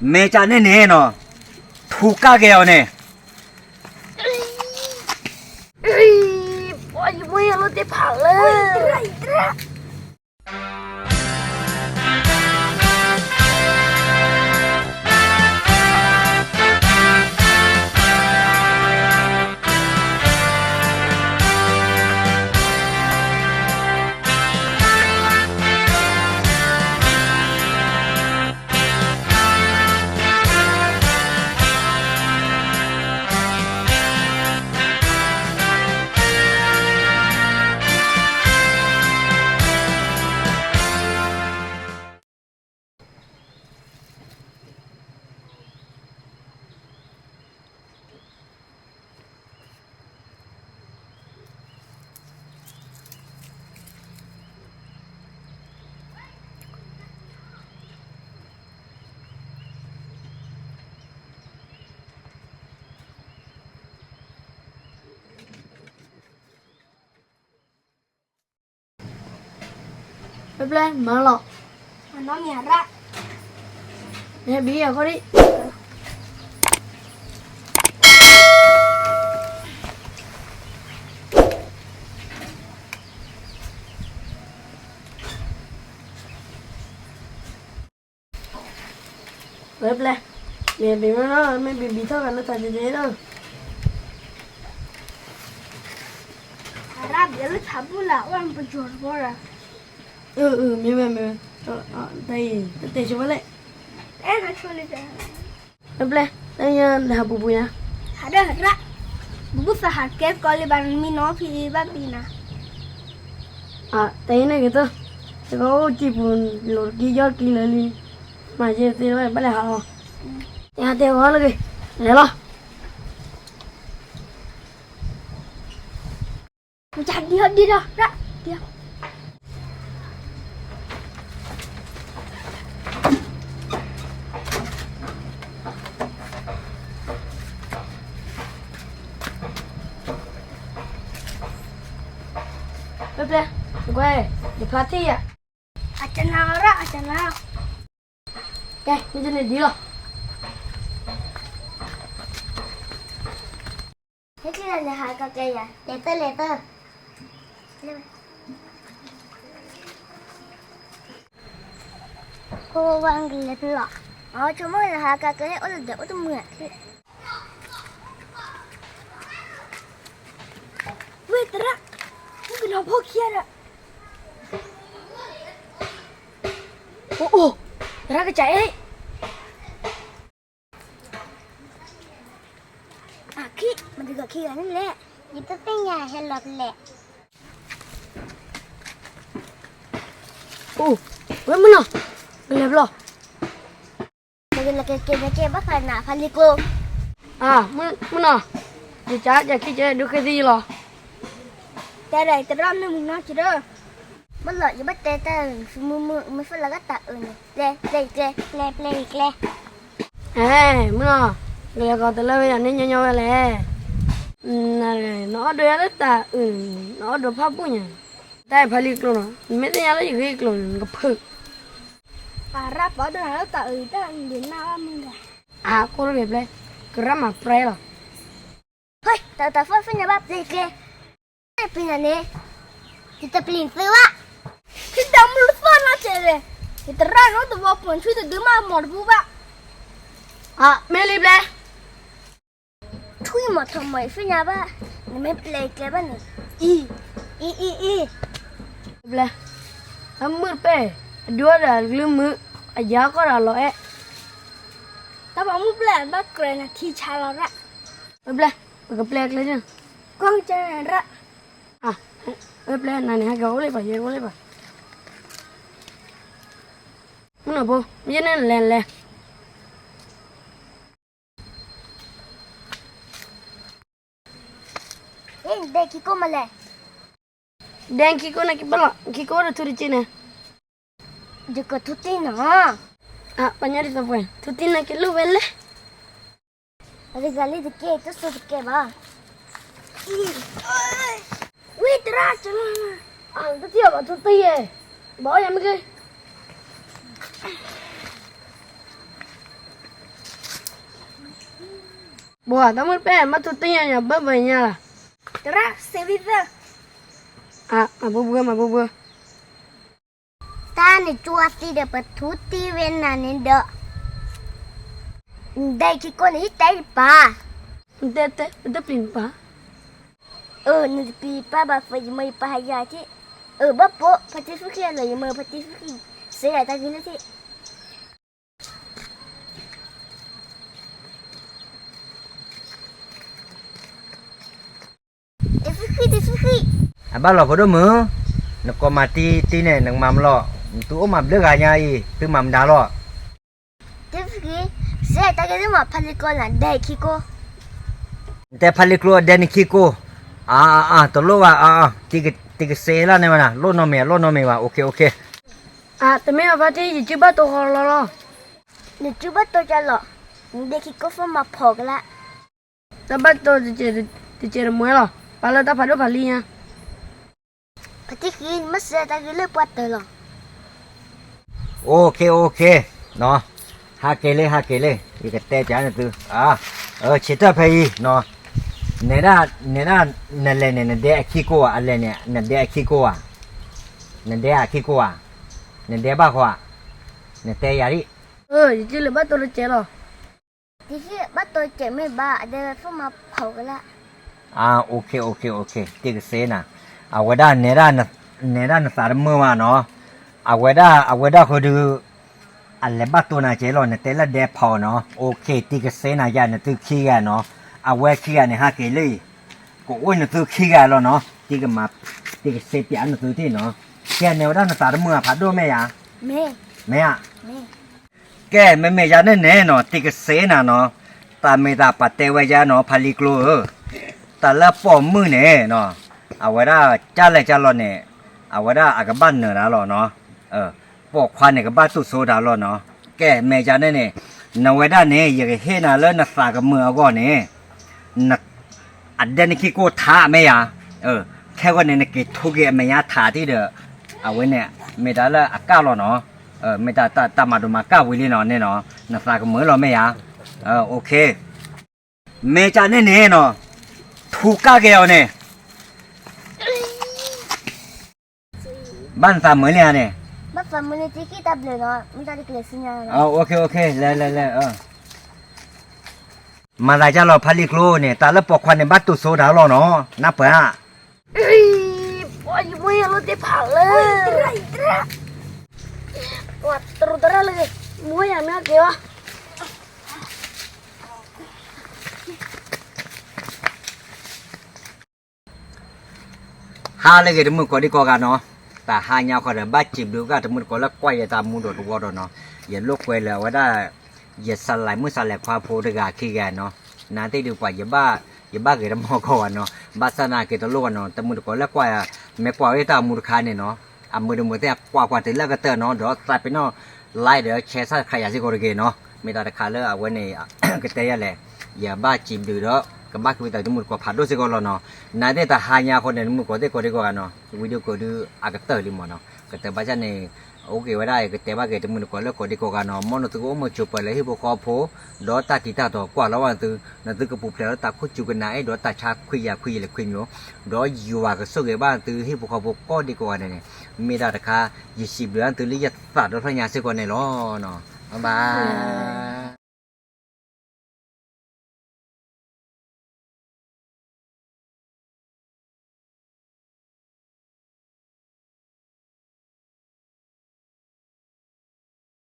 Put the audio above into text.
မဲာ်ကၠးန့ၣ်န့ၣ်နီၤ, ထူကၢ်က့ၤအီၤန့ၣ်, ပှၤယမ့ၢ်ယလိၣ်တ့ၢ်ဖးလၢ ပျဲၢ်ပျဲၢ်မၤလီၤ, မၤနီတမံၤရၣ်, ဟဲဘံအီၤခီဒံး, ပျဲၢ်ပျဲၢ်, မ့ၢ်ဘံမ့ၢ်နီၤ မ့ၢ်ဘံဘံထီၣ်ဂၤလၢထးကဲကဲနီၤ, အရၣ်ဘံလၢထးဘူၣ်လၢအီၣ်ပယီၤတဘီဒီး, အၢ အၢ မ့ၢ်ဝဲ မ့ၢ်ဝဲ, တၢ်အံၤ တတဲဆိဝဲလဲၣ်, အဲၣ်နဆိလံ, ပျဲၢ်ပျဲၢ် တၢ်ညါနဟးပူၤပူၤညါ, ဟးဒၣ်ရၣ်, ပဘူၣ်သးဟးကဲကီလံဘၣ် နမံနီၤဖံဘၣ်ဘံနၤ, တၢ်အံၤန့ၣ်က့ၤတၢ်, တကအိၣ်ကံၢ်ပူၤ လိၤတကံၢ်ယီၢ်တကံၢ်လၢာ်လံ, မၤယဲၢ်သ့ဝဲ ဘၣ်လဲၤဟးလီၤ, တဟးတဲဂီၤလၢဂ့ၤ, လဲၤလီၤ. မ့ၢ်ဒ်အီၤဒ်ဒီးရၣ်, ဒ်အီၤ, ပျဲၢ်ပျဲၢ်, ကွဲ, ယဖျါထံၣ်ယၤ, အကနၣ်ရၣ် အကနၣ်, ကဲ မ့ၢ်တန့ၣ်ဒ်လီၤ. ဟဲက့ၤလၢဟးကကဲယၤ လဲၤတၢ်လဲၤတၢ်, ဖိဝဲကလဲၤဖဲလီၤ, အဆိကမိၣ်လၢဟးကကဲအိၣ်လၢဒဲးအိၣ်တမုာ်, ဝဲသရၣ်, မုၣ်ကနီၤဖိခံဂၤဒီး, အိၣ်အိၣ်, သရၣ်ကစၢ်အဲၣ် အခံ, မတၤဂၤခံဂၤန့ၣ်လဲၣ်, ယတသ့ၣ်ညါ ဟဲလီၤဖဲလဲၣ်, အိၣ်, ဝဲမုၢ်နီၤ, ကလဲၤဖဲလီၤ. နကလဲၤကဲကဲကဲဘၣ်ဃးနၤဖးလံာ်ကျိ, မုၢ်နီၤ, ယကစၢ်ခံကဲဒုးဃ့သံလီၤ, တဲဒၣ်တရၣ်မ့ၢ်မုၢ်နီၤက့ၤဒီး, ဘၣ်လီၤ ယဘၣ်တဲတၢ်မုာ်မုာ် မ့ၢ်ဖဲလၢကတၢ်အုးန့ၣ် ပျဲပျဲယကျဲ, ပျဲပျဲယကျဲ, မုၢ်နီၤ, ကလဲၤကီးတလၢဝဲယၤန့ၣ်ညီညီဝဲလဲၣ်, နအီၣ်ဒိးယၤလၢတၢ်အုး, နအီၣ်ဒိးဖးဘူၣ်ညါ, တၢ်အံၤဖးလံာ်ကျိနီၤ နမ့ၢ်သ့ၣ်ညါလၢယဂ့ၢ်ကျိၤန့ၣ် နကဖုး, အရၣ်ပီဒိၣ်နၤလၢတၢ်အုးတၢ်ဒုးနၢ်ဘၣ်မုၢ်ဒီး, အကိၢ်လၢဂ့ၤပျဲ, ကရၢ်မၤပြဲလီၤ, တၢ်တၢ်ဖီၣ်သ့ၣ်ညါဘၣ်ပျဲကျဲ, ပျဲနၤန့ၣ်, ယတပျံၤသုဘၣ်, ဖံတၢ်မုၢ်လၢသီၣ်နီၢ်ကဲးလဲၣ်, ယတရၣ်နီတဝီပှၤဆူတဒုမးမီၢ်တဘူၣ်ဘၣ်, မ့ၢ်လံပျဲ ထွံၣ်မီၤထီၣ်မီၤအံၤသ့ၣ်ညါဘၣ်, နမ့ၢ်ပျဲကျဲဘၣ်န့ၣ်, အံၤ, အံၤအံၤအံၤ, ပျဲ, အမုၢ်တပဲၢ်, အဒုးအီၣ်ဒီးအကလုၢ်မုၢ်, အယၤကီၢ်ဒီးအလီၤအဲၣ်, တၢ်ပှၤမုၢ်ပျဲၢ်ဘၣ်ကြၢးနၤထံဆါလီၤရၣ်, ပျဲ, ပကပျဲကျဲ, ကီၢ်ကစၢ်ရၣ်, ပျဲနၤန့ၣ်ဟဲက့ၤအိၣ်လံဘၣ် ယဲအိၣ်လံဘၣ်, မုၢ်နီၤဖိ မ့ၢ်ယဲန့ၣ်လဲၤလဲၤ ဒဲခံကိၢ်မးလဲၣ်, ဒဲခံကိၢ်န့ၣ်ကဘၣ်လီၤ ခံကိၢ်အိၣ်ဒီးထူတက့ၢ်န့ၣ်, ယကထူတ့ၢ်နီၤ, ပှၤညီဒ်သိးပှဲၤ ထူတ့ၢ်န့ၣ်ကလိၣ်ဝဲလဲၣ်, အတဂၤလံတက့ၢ် တစိၤတကဲဘၣ်, ဝံသရၣ်ကလီၤ, တထံၣ်အီၤဘၣ်ထူတ့ၢ်ယဲ, ဘၣ်အီၣ်ယၤမ့ၢ်ဂ့ၤ ပ ဘိဧၢ, တၢ်မုၢ်တပဲၢ် မၤထူတ့ၢ်ညါညါ ဘၢဘၢညါလီၤ. တရၣ်စ့ဝံသၢ, မၤဘိဘၢ မၤဘိဘၢ. တၢ်န့ၣ် ကၠိအသံဒီး ပထူတ့ၢ်ဝဲနၤန့ၣ်ဒီး, နဒဲခံကိၢ်န့ၣ် ဟံၣ်တဲယပၢ်, နတဲတဲ နတပျံၤနပၢ်, အၢ နတပျံၤယပၢ်ဘၣ် ဖဲယမၢယပၢ်ဟးယၤထံၣ်, အၢ ဘၣ်ပိာ် ဖါတံၢ်ဖုၣ်ဃံအလီၢ် ယမၢဖါတံၢ်ဖုၣ်ဃံ စဲယၤတၢ်ဂ့ၢ်လၢထံၣ် တံၤဖုၣ်ဃံ တံၤဖုၣ်ဃံ, အဘၣ်လီၤဖိဒိၣ်မုၣ်, နကိးမၤတံၤတံၤန့ၣ် နကမၤမလီၤ, နသုအိၣ်မၤဘျုးဂၤညါအံၤ သုမၤမတၤလီၤ. တံၤဖုၣ်ဃံ, စဲတၢ်ဂ့ၢ်လၢမၤဖါလံၤကျိလၢဒဲခံကိၢ်, နတဲဖါလံၤကျိဒဲနခံကိၢ်, အါအါအါ တလိၣ်ဘၣ်အါ, တံၤကစဲလၢန့ၣ်ဘၣ်နၤ လိၣ်နီတမံၤ လိၣ်နီတမံၤဘၣ် okay okay. အါ တမ့ၢ်ဘၣ်ဖါတံၢ် ယစုဘၣ်တိၢ်ဃီလီၤလီၤ. နစုဘၣ်တိၢ်ကလီၤ, နဒဲခံကိၢ်ဖိမၤဖီးကလၢာ် တၢ်ဘၣ်တိၢ်တစဲးတမွဲလီၤ, ပာ်လၢတၢ်ဖးဒိၣ်ဖးလံၤညါ. ဖါတံၢ်ဃံ မ့ၢ်စဲတၢ်ဂ့ၢ်လၢပှၤတၢၢ်လီၤ. Okay okay, ဟးက့ၤလံ ဟးက့ၤလံ ယကတဲပျးနသု, ဆံးတၢ်ဖဲအံၤ, နဲဒၣ် နဲဒၣ် နလဲၤန့ၣ် နဒဲအခံကိၢ်ဧါ, အလဲၤန့ၣ် နဒဲအခံကိၢ်ဧါ, နဒဲအခံကိၢ်ဧါ, နဒဲဘၣ်ဃီဧါ, နတဲယၤဒ်, ယစုလဲၤဘၣ်တိၢ်တစဲးလီၤ. တံၤဃံဘၣ်တိၢ်တစဲးမ့ၢ်ဘၣ် အဒဲဖိမၤဖီးကလၢာ်. အါ okay okay okay, တံၤကစဲနၤ, အဝဲဒၣ် နဲဒၣ်နသးတမုာ်ဘၣ်နီၤ, အဝဲဒၣ် အဝဲဒၣ်ဃိဒုး အလဲၤဘၣ်တိၢ်နၤစဲးလီၤ, နတဲလၢဒဲဖီးနီၤ, okay တံၤကစဲနၤယၤ နသုခံဂၤနီၤ, အဝဲခံဂၤန့ၣ် ဟးက့ၤလံ, ကအိၣ်နသုခံဂၤလီၤနီၤ, တံၤကမၤ တံၤကစဲပျးနသုထံၣ်နီၤ, ကဲနဲဝဲဒၣ်နသးတမုာ်အဖးဒိၣ်မ့ၢ်ယၤ, မ့ၢ်ဧါ. ကဲ မ့မ့ၢ်ယၤန့ၣ်န့ၣ်နီၤ တံၤကစဲနၤနီၤ, တၢ်မ့ၢ်တၢ်ပာ်တဲဝဲယၤနီၤ ဖါလံၤကျိဧၢ, တၢ်လၢပိာ်မုၣ်န့ၣ်နီၤ, အဝဲဒၣ်ကၢ်လဲၢ်ကၢ်လီၤန့ၣ်, အဝဲဒၣ်အကဘၣ်နၢၤတၢ်လီၤနီၤ, ပိာ်ခွါန့ၣ် ကဘၣ်တူၢ်စိတၢ်လီၤနီၤ, ကဲ မ့ၢ်ယၤန့ၣ်န့ၣ်, နဝဲဒၣ်န့ၣ် ယကဟ့ၣ်နၤလၢနသးကမုာ်အဂီၢ်န့ၣ် အဒဲနခံကိၢ်ထါမ့ၢ်ယၤ, ခဲဂီၢ်န့ၣ် နက့ၤထူက့ၤအမဲာ်ညါထးထံၣ်ဒီး, အဝဲန့ၣ် မ့ၢ်တၢ်လၢအကၢ်လီၤနီၤ, မ့ၢ်တၢ်တၢ်မၤဒိၣ်မၤကၢ်ဝံၤလံနီၤန့ၣ်နီၤ, နသးကမုာ်လီၤမ့ၢ်ယၤ, okay, မ့ၢ်ကၢ်န့ၣ်န့ၣ်နီၤ, ထူကၢ်က့ၤအီၤန့ၣ် ဘၣ်နသးမုာ်လံဧါန့ၣ်, ဘၣ်သးမုာ်လံတံၤဃံတၢ်ဘျုးနီၤ, မ့ၢ်တၢ်တကျဲၤဆူညါ, okay okay, လဲၤလဲၤလဲၤ, မၤသးကၢ်လီၤဖါလံၤကျိန့ၣ် တၢ်လၢပိာ်ခွါန့ၣ် ဘၣ်တူၢ်စိတၢ်လီၤနီၤ, နၢ်ပၢၢ်ဧါ, ပှၤယမ့ၢ်ယလိၣ်သ့ၣ်ဖးလၢ, တရူးတရၣ်လၢဂ့ၤ, မ့ၢ်ယၤမ့ၢ်က့ၤလီၤ ဟါလၢအဂ့ၤ တမုၢ်တကိးဒံကိးဂၤနီၤ, တဟါညါဃီဒီး ဘၣ်စံးဘျုးဘၣ် တမုၢ်တကိးလၢကွၢ်ယတၢ်မူဒီးတဝီဒီးနီၤ, ယလိာ်ကွဲလၢအဝဲဒၣ် ယစလဲၤမုၣ်စလဲၤခွါဖိတဂၤခံဂၤနီၤ, နာ်သက့ဒုးပှၤ ယဘၣ်ဂ့ၤတမီၢ်ကီးဘၣ်နီၤ, ဘၣ်ဆၣ်သနာ်က့တလိၣ်ဘၣ်နီၤ, တမုၢ်တကိးလၢကွၢ် မ့ၢ်ကွၢ်ဝဲတၢ်မူတခါန့ၣ်နီၤ, အမုာ်တမုာ်သ့ၣ် ကွၢ်ကွၢ်တုၤလၢအကတၢၢ်နီၤ, ဒီးသးပ့ၤနီၣ် like ဒီး share subscribe ယၤစ့ၢ်ကီးတဂ့ၤနီၤ, မ့ၢ်တၢ်တခါလၢအဝဲန့ၣ် ကတဲယၤလဲၣ်, ယဘၣ်စံးဘျုးဒီး ကဘၣ်က့ၤဝံသးတမုၢ်တကိးဖးဒိၣ်စ့ၢ်ကီးလီၤနီၤ, နာ်သက့တဟါညါဃီန့ၣ် တမုၢ်တကိးသ့ၣ်ကိးဒံကိးဂၤနီၤ, video ကိးဒုးအကတၢၢ်လံမီၢ်နီၤ, ကတၢၢ်ဘၣ်ဆၣ်န့ၣ် အိၣ်က့ၤဝဲဒၣ် ကတဲဘၣ်က့ၤတမုၢ်တကိးလၢကိးဒံကိးဂၤနီၤ, မ်နသုကအိၣ်မုာ်ဆိးပၢၤလၢဟံၣ်ဖိဃီဖိ, ဒီးတၢ်တံာ်တၢ်တီၤကွၢ်လီၤဘၣ်နသု, နသုကပူၤဖျဲးလၢတၢ်ခိၣ်စူၤကနၣ်အဲၣ်ဒီးတၢ်ဆါခွံယၤခွံယံာ်လၢခွံမျိုး, ဒီးယွၤကဆိၣ်ဂ့ၤဘၣ်နသုဟံၣ်ဖိဃီဖိကိးဒံကိးဂၤန့ၣ်န့ၣ်, မ့ၢ်တၢ်တခါ ယစံးဘျုးနသုလၢယသးဒီဖျၢၣ်ညါစ့ၢ်ကီးန့ၣ်လီၤနီၤ, bye bye.